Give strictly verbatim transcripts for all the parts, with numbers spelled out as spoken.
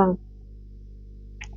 maṃ.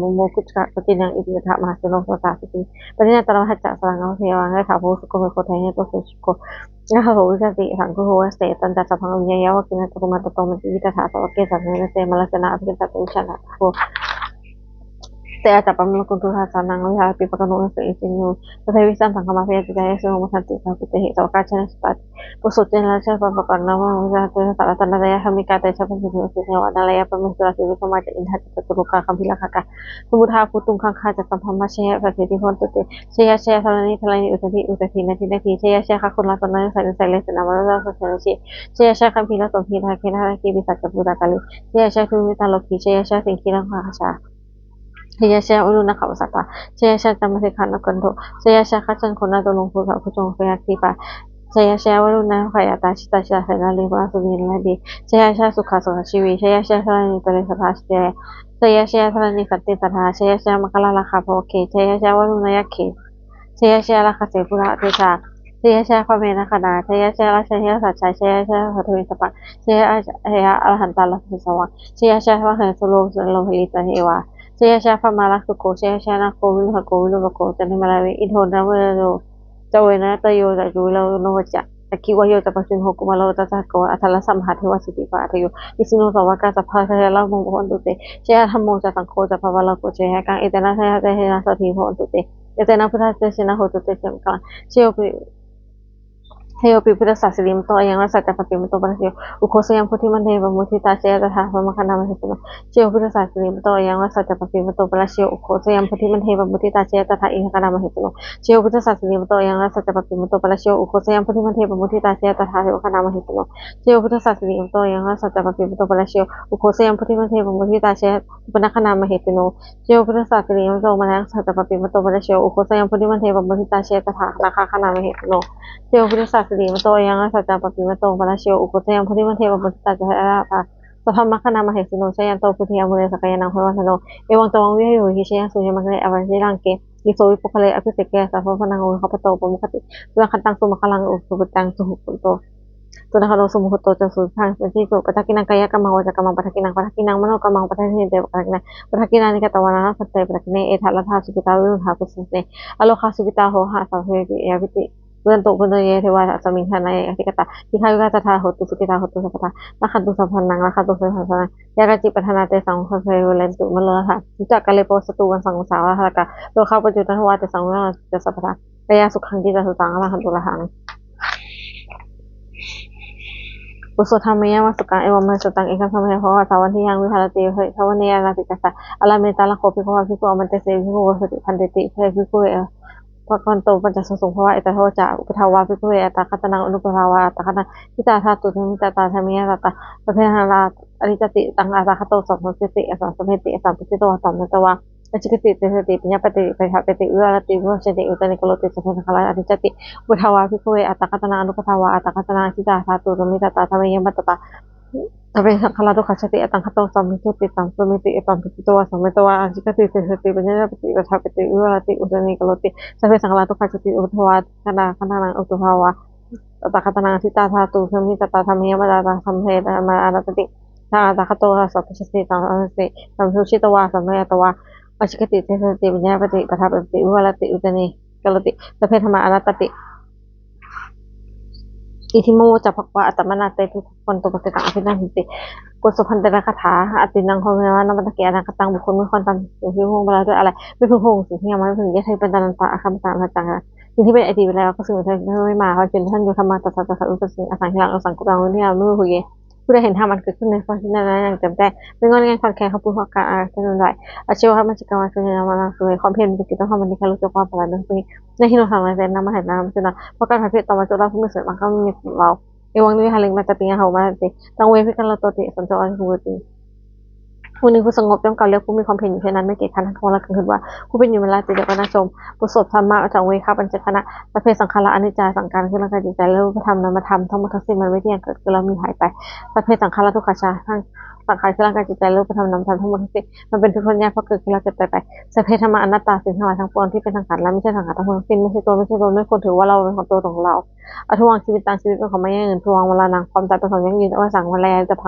Dhammo muccippati nānāviddhānaṃ mahāguṇo samettha sotthi. Parittaṃ brahmacārinaṃ parittaṃ vāsavassānaṃ, āyasmanto sukho. Nātho vigacchanti saṅgaho, āyasmanto sukho. Āyasmanto sukho. Yaṃ kho vijjati saṅgaho, vijjati vā kiñci, tato vigacchanto mantivi, tathā sāvake sāsane rate, mārasenā abhikkantā, te vijānātha bhikkhavo. Te ca ātappamakaruṃ, saṅghañca vijānātha bhikkhavo. Tathāpitaṃ saṅghamādaye, pattacālīnāme saṅghamādaye, saha bhūtehi sāvakā ca āyasmanto sukho. Pāturahu ca rājubhi, pāpaggaho ca rājubhi, sahassaṃ ca rājubhi, mahānāgā ca rājubhi, mahāseno ca rājubhi, nāgā ca rājubhi, brahmā ca indā ca rājubhi, brahmā ca indā ca rājubhi, lokuttarā gambhīrakkhakā ca samuddā bhūtuṃ, gaṅgā ca sabbaṃ brahmā ca saha bhūtehi bhavantu te. Jaya jaya dharaṇi dharaṇī, udadhi udadhī, nadi nadī, jaya jaya gaganatalatalanisaya nissaya, senameru saraṇamakaṃsu, jaya jaya gambhīrasombhī nāgā nāgakī, pisācā ca bhūtakālī, jaya jaya dunnimittarogi, jaya jaya siṅgīrogakkhajā, jaya jaya varuṇagghaṃsu, jaya jaya candimābhikkhābhyakuṭaṅgabhū, jaya jaya gajjaggannakoṇḍaññabhūtagಣabhūmigaṅgādhipā, jaya jaya varuṇayakkhaganānaṃ adhipateyyuṃ, jaya jaya varuṇayakkhaganānaṃ adhipateyyuṃ, jaya jaya sukhaṇasundaradhammodhipañjaratī, jaya jaya dharaṇītale sadā jaya, jaya jaya dharaṇī santi sadā, jaya jaya maṅkarājaraññā bhavagge, jaya jaya varuṇayakkhe, jaya jaya rakkhase purindesā, jaya jaya brahmagaṇā, jaya jaya rājādhirājā, jaya jaya gandhabbanāgā, jaya jaya arahantā rakkhandhā devā, jaya jaya mahesuro suro parivāro devā, jaya jaya brahmā sukho, jaya jaya nāgo viruḷhako virūpakkho candimā ravi, indo namoruco ca venateyyo ca suriyavacchasā ca, aggi vāyo ca pājuṇho, kumāro tandhanago dhataraṭṭhako, aṭṭhārasa mahādevā siddhitāpasa-ādayo, isino sāvakā sabbe jaya rāmo bhavantu te. Jaya dhammo ca saṅgho ca pāvako ca, jaya kaṃ etena jayatejena sotthī bhavantu te. Etena buddhatejena hotu te jayamaṅgalaṃ. Jayopi jayopi buddhassa sirīmato ayaṃ, rājassa pāpimato parājayo, ugghosayaṃ bodhimaṇḍe pamoditā, jaya tadā brahmagaṇā mahesino. Jayo buddhassa sirīmato ayaṃ, rājassa pāpimato parājayo, ugghosayaṃ bodhimaṇḍe pamoditā, jaya tadā indagaṇā mahesino. Jayo buddhassa sirīmato ayaṃ, rājassa pāpimato parājayo, ugghosayaṃ bodhimaṇḍe pamoditā, jaya tadā devagaṇā mahesino. Jayo buddhassa sirīmato ayaṃ, rājassa pāpimato parājayo, ugghosayaṃ bodhimaṇḍe pamoditā, jaya tadā brahmagaṇā mahesino. Jayo buddhassa sirīmato ayaṃ, rājassa pāpimato parājayo, ugghosayaṃ bodhimaṇḍe pamoditā, jaya tadā nāgagaṇā mahesino. Jayo buddhassa sirīmato ayaṃ rājā, pabbimato parijjeyyo; upajjhayaṃ bodhimaṇḍe, pamoditā ca rājubhi; sabrahmagaṇā mahesino, jayanto bodhiyā mūle, sakyānaṃ brahmānaṃ. Evaṃ tvaṃ vihayo viharati jayassu, yamaggaṃ nayyaṃ viharati sarate. Itihiso viharamugghale, abhiseke sabbabuddhānaṃ; aggappatto pamodati, sukhaṇo sumuhutto ca, sumuhutto ca suyiṭṭhaṃ pacchiso. Padakkhiṇaṃ kāyakammaṃ, vācākammaṃ padakkhiṇaṃ, padakkhiṇaṃ manokammaṃ, padakkhiṇaṃ padakkhiṇe. Padakkhiṇāni katvāna, labhantatthe padakkhiṇe. Etha laddhā sukhitā, viruḷhā parivāsite; arogā sukhitā hotha, saha sabbehi ñātibhi. Suṇantu bhonto ye devā, asmiṃ ṭhāne adhigatā; dīghāyukā sadā hontu, sukhitā hontu sabbadā; rakkhantu sabbadhanaṃ, rakkhantu sabbasāsanaṃ; yā kāci patthanā tesaṃ, sabbāni pūrentu manorathā. Yuttakāle pavassantu, vassaṃ vassā mahānāgā; rogā paccuppannā vā, tesaṃ vinassatu ca sabbadā. Kāyāsukhaṃ cittisukhaṃ, arahantu arahaṃ. บทสวดธรรมยามสุขขัง Evaṃ me sutaṃ. Ekaṃ samayaṃ bhagavā sāvatthiyaṃ viharati jetavane anāthapiṇḍikassa ārāme. Tatra kho bhagavā bhikkhū āmantesi bhikkhusaṅgho. Bhadanteti te bhikkhū bhagavato paccassosuṃ. Bhagavā etadavoca: Uppādā vā bhikkhave tathāgatā, anuppādā vā tathāgatena, ṭhitā dhātusamāsitā, sahassaṃ vinassati, sabbe saṅkhārā aniccāti. Taṃ tathāgataṃ sāmaṃ deseyyāma, sāmaṃ deseyyāmeti. Sāmaṃ desetvā, sāmaṃ detvā ācikkhati, deseti paññapeti, paṭṭhapeti, vivarati, vibhajati, vuttāni karoti. Sabbe saṅkhārā aniccāti. Uppādā vā bhikkhave tathāgatā, anuppādā vā tathāgatena, ṭhitā dhātusamāsitā, sahassaṃ vinassati, sabbe saṅkhārā dukkhāti. Taṃ tathāgataṃ sāmaṃ deseyyāma, sāmaṃ desetvā, sāmaṃ detvā ācikkhati, deseti paññapeti, paṭṭhapeti, vivarati, vuttāni karoti. Sabbe saṅkhārā dukkhāti. Uppādā vā tathāgatā, anuppādā vā tathāgatena, ṭhitā dhātusamāsitā, sahassaṃ vinassati, sabbe saṅkhārā anattāti. Taṃ tathāgataṃ sāmaṃ deseti, sāmaṃ deseyyāmeti. Sāmaṃ desetvā, sāmaṃ detvā ācikkhati, deseti paññapeti, paṭṭhapeti, vivarati, vuttāni karoti. Sabbe dhammā anattāti. Iddhimaṃ voca bhagavā. Attamanā te bhikkhū bhagavato bhāsitaṃ abhinandunti. บทสวดภัณเทระคาถา Atītaṃ kho viruḷhā nappātake anāgataṃ. บุคคลไม่ควรตามสิ่งที่ล่วงไปแล้วด้วยอาลัย ไม่พึงพะวงถึงสิ่งที่ยังไม่มาถึง Yattheva pūretvā pāramā cāppaṃ. สิ่งที่เป็นอดีตไปแล้วก็ซึ่งมันยังไม่มา Pahīnanti dhammā tassa tathāgatena, asaṃhiraṃ asaṅkuppaṃ vihāya manūttarikaṃ. ผู้ใดเห็นธรรมอันเกิดขึ้นในพระวจนะนั้นอย่างแจ่มแจ้ง ไม่ง่อนแง่นคลอนแคลน เขาพึงประกาศอาการนั้นได้ Ajjeva dhammacikkhū vimutto manaso. ความเพียรเป็นกิจต้องทำวันนี้ การรู้จักความสลายเป็นพรุ่งนี้ Natthi no saṅgarantena mahāsenena mahatejena. เพราะการผัดเพี้ยนต่อมัจจุราชผู้มีเสน่ห์มากก็ไม่มีเรา Evaṃ vihāriṃ āmantayi bhikkhavo bhikkhusaṅgho. ตังเว bhikkharototi, saṅgho ācikkhati. มุนีผู้สงบย่อมกล่าวเรียกผู้มีความเพียรอยู่เช่นนั้น ไม่เกียจคร้านทั้งกลางวันและกลางคืนว่า ผู้เป็นอยู่มีราตรีเดียวก็น่าชม บทสวดธัมมะจักขุวิเวกปัญจวัคคีย์ Sabbe saṅkhārā aniccā. สังขารเครื่องร่างกายจิตใจและรูปธรรมนามธรรมทั้งหมดทั้งสิ้นมันไม่เที่ยง เกิดขึ้นแล้วมีหายไป Sabbe saṅkhārā dukkhā. ทั้งสังขารเครื่องร่างกายจิตใจและรูปธรรมนามธรรมทั้งหมดทั้งสิ้นมันเป็นทุกข์ทนยาก เพราะเกิดขึ้นแล้วเสื่อมไป Sabbe dhammā anattā. สิ่งทั้งหลายทั้งปวงที่เป็นสังขารและไม่ใช่สังขารทั้งหมดทั้งสิ้นไม่ใช่ตัวไม่ใช่ตน ไม่ควรถือว่าเราเป็นของตัวของเรา Adhuvaṃ jīvitaṃ. ชีวิตเป็นของไม่ยั่งยืน Dhuvaṃ maraṇaṃ. ความตายเป็นของยั่งยืน Avassaṃ maranaṃ. อันสุด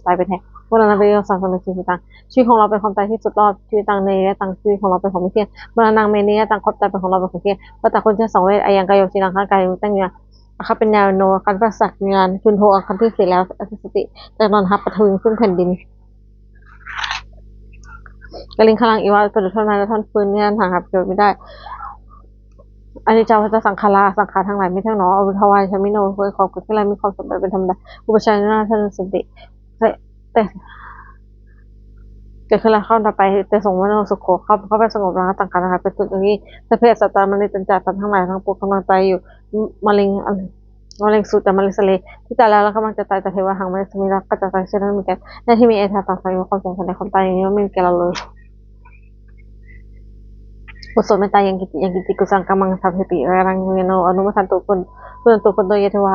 ท้ายเป็นแท้ Maraṇapariyosānaṃ jīvitaṃ. ชีวิตของเราเป็นความตายที่สุดรอบ Jīvitaṃ niyataṃ. ชีวิตของเราเป็นของไม่เที่ยง Maraṇaṃ me niyataṃ. ความตายเป็นของเราเป็นของเที่ยง Vata kocca saṃvare. Ayaṃ kāyo aciraṃ. ร่างกายยังไม่ตั้งอยู่นาน Akappaññāno. การปราศจากวิญญาณ Chuḍḍho. อันครั้นที่เสียแล้ว Adhisessati. จักนอนทับ Paṭhaviṃ. ซึ่งแผ่นดิน Kaliṅgaraṃ iva. ประดุจท่อนไม้และท่อนฟืน Niyataṃ. หาประโยชน์ไม่ได้ Aniccā vata saṅkhārā. สังขารทั้งหลายไม่เที่ยงหนอ Uppādavayadhammino. เป็นของเกิดขึ้นแล้วมีความเสื่อมไปเป็นธรรมดา Uppajjhāyānupanassanti. แต่เกิดขึ้นแล้วครั้นดับไป Teso maraṇo sukho. ความเข้าไปสงบระงับสังขารทั้งหลายเป็นสุขอย่างยิ่ง Sabbe sattā mariṃsanti. สัตว์ทั้งหลายทั้งปวงกำลังตายอยู่ Mariṃ mariṃsu ca marissare. ที่ตายแล้วและกำลังจะตาย Tathevāhaṃ marissāmi. เราก็จะตายเช่นนั้นเหมือนกัน Natthi me ettha samsayuṃ. ความสงสัยในความตายอย่างนี้ไม่มีแก่เราเลย บทสวดเมตตายังกินจิ Yaṃ kiñci kusalamakammāni, sabbehi pāṇino pāturahu, anumodantu, suṇantu bhonto ye devā,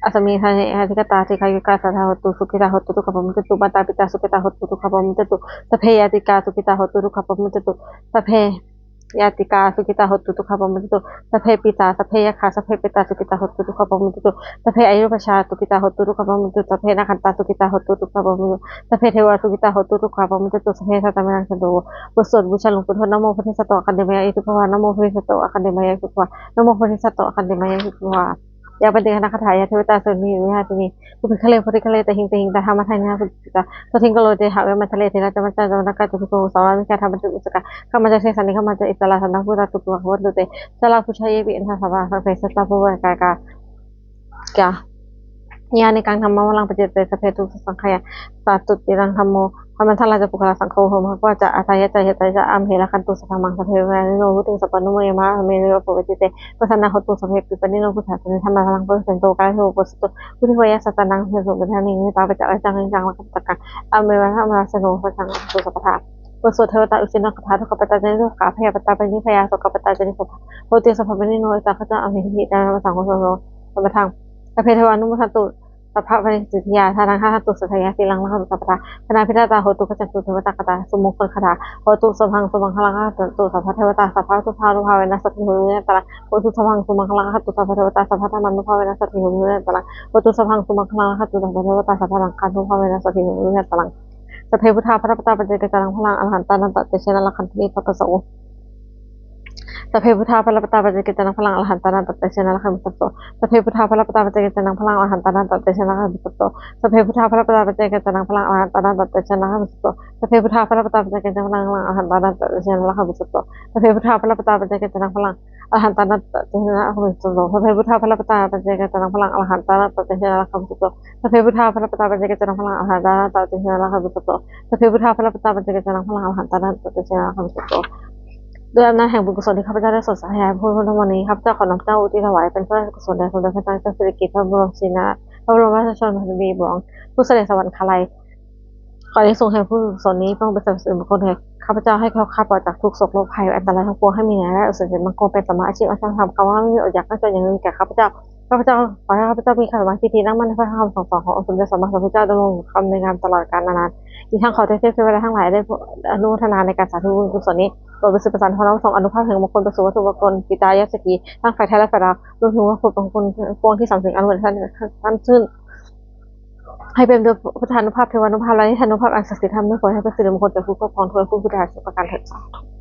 asmiṃ ṭhāne adhigatā, dīghāyukā sadā hontu, sukhitā hontu, dukkhā pamuccantu. Mātā pitā sukhitā hontu, dukkhā pamuccantu. Sabbe ñātikā sukhitā hontu, dukkhā pamuccantu. Sabbe ñātikā sukhitā hontu, dukkhā pamuccantu. Sabbe pisā, sabbe yakkhā, sabbe petā sukhitā hontu, dukkhā pamuccantu. Sabbe aññānupajjhāyā sukhitā hontu, dukkhā pamuccantu. Sabbe nakkhattā sukhitā hontu, dukkhā pamuccantu. Sabbe devā sukhitā hontu, dukkhā pamuccantu. Sabbe sampattīnaṃ samijjhantu. บทสวดบูชาหลวงปู่ทวด Namo bodhisatto āgantimāya iti bhagavā. Namo bodhisatto āgantimāya iti bhagavā. Namo bodhisatto āgantimāya iti bhagavā. Yāpati candano kaṇhassa, yā devatā santi vihāriṇi, ubhayagge bodhighare tahiṃ tahiṃ, tā dhammadānena samāhitā, sotthiṃ karontedha vemantane. Therā ca majjhā ca navakā ca bhikkhū, sāvakā saṅghā ca āgā ca upasampanā, gāmā ca desā ca nigamā ca issarā, saṇhāhi puttā ca pāturaha bhavantu te. Saha rāhubhajagga yebhuyyena saha sāvakā, sabbe saṅghānussāvakā ca. Yānīdhaṃ dhammavaraṃ paṭicca te, sabbe dukkhassa muccanti. Sādhu ciraṃ dhammo, dhammaddharā ca puggalā, saṅgho hotu mahāpojjapālā, atthāya ca hitāya ca. Amhe rakkhatu saddhammaṃ, sabbe vītiyā pāṇino, vuḍḍhiṃ sampāpuṇeyyāma, dhamme ariyappavedite. Pasannā hontu sabbepi, pāṇino buddhasāsane. Dhammaddharānaṃ pavecchanto, kālena evaṃ passatu, vuḍḍhī bhāvāya sattānaṃ, tesaṃ poriṇāme. Hitvānanekavividhāni cupaddavāni, bhayānakampitasāvakā, sabbapāṇinaṃ vinayantu. บทสวดเทวตาอุเทศนคาถา Dukkhappattā ca niddukkhā, bhayappattā ca nibbhayā, sokappattā ca nissokā, hontu sabbepi pāṇino. Ettāvatā ca amhehi, sambhataṃ puññasampadaṃ sabbadhaṃ. Sabbe devānumodantu sabbapaññasītiyā, dānaṃ dadantu saddhāya, sīlaṃ rakkhantu sabbadā, panābhātā hontu gacchantu devatāgatā. Sumaṅgalagāthā. Bhavatu sabbaṃ sumaṅgalaṃ, rakkhantu sabbadevatā, sabbabuddhānubhāvena sadā hontu nirantaram. Bhavatu sabbaṃ sumaṅgalaṃ, rakkhantu sabbadevatā, sabbadhammānubhāvena sadā hontu nirantaram. Bhavatu sabbaṃ sumaṅgalaṃ, rakkhantu sabbadevatā, sabbasaṅghānubhāvena sadā hontu nirantaram. Sabbe buddhā balappattā paccekānaṃ balaṃ, arahantānañca tejena rakkhanti sabbaso. Sabbe buddhā balappattā paccekānaṃ balaṃ, arahantānañca tejena rakkhanti sabbaso. Sabbe buddhā balappattā paccekānaṃ balaṃ, arahantānañca tejena rakkhanti sabbaso. Sabbe buddhā balappattā paccekānaṃ balaṃ, arahantānañca tejena rakkhanti sabbaso. Sabbe buddhā balappattā paccekānaṃ balaṃ, arahantānañca tejena rakkhanti sabbaso. Sabbe buddhā balappattā paccekānaṃ balaṃ, arahantānañca tejena rakkhanti sabbaso. Sabbe buddhā balappattā paccekānaṃ balaṃ, arahantānañca tejena rakkhanti sabbaso. Sabbe buddhā balappattā paccekānaṃ balaṃ, arahantānañca tejena rakkhanti sabbaso. Sabbe buddhā balappattā paccekānaṃ balaṃ, arahantānañca tejena rakkhanti sabbaso. ด้วยอำนาจแห่งบุญกุศลที่ข้าพเจ้าได้สวดสาธยายพระพุทธมนต์นี้ ข้าพเจ้าขอน้อมเกล้าอุทิศถวายเป็นพระราชกุศลแด่สมเด็จพระนางเจ้าสิริกิติ์ พระบรมราชินีนาถ พระบรมราชชนนีพันปีหลวง ผู้เสด็จสวรรคาลัย ขออานิสงส์แห่งบุญกุศลนี้จงเป็นสิริมงคลแก่ข้าพเจ้า ให้แคล้วคลาดปลอดจากทุกข์โศกโรคภัยอันตรายทั้งปวง ให้มีรายได้อันสุจริตมั่นคง เป็นสัมมาอาชีพอันชอบธรรม คำว่าไม่มีอดอยากไม่จนยังมีแก่ข้าพเจ้า ข้าพเจ้าขอให้ข้าพเจ้ามีความสามารถที่ดีตั้งมั่นในพระธรรมคำสอนขององค์สมเด็จสัมมาสัมพุทธเจ้า ดำรงอยู่คำในงามตลอดกาลนาน อีกทั้งขอเทพเทวดาทั้งหลายได้อนุโมทนาในการสาธุบุญกุศลนี้ โปรดเป็นสิริประสาทพรนำส่งอานุภาพแห่งมงคลไปสู่วัตถุมงคล จิตตายาสกี ทั้งฝ่ายไทยและฝ่ายลาว รวมถึงวัตถุมงคลปวงที่สามสิ่งอันเวทท่านท่านชื่น ให้เป็นด้วยพุทธานุภาพ เทวานุภาพ และนิทานุภาพอันศักดิ์สิทธิ์ ทำให้ผลให้เป็นสิริมงคลแก่ผู้ครอบครองทั่วทุกทิศทุกประการเถิดสาธุ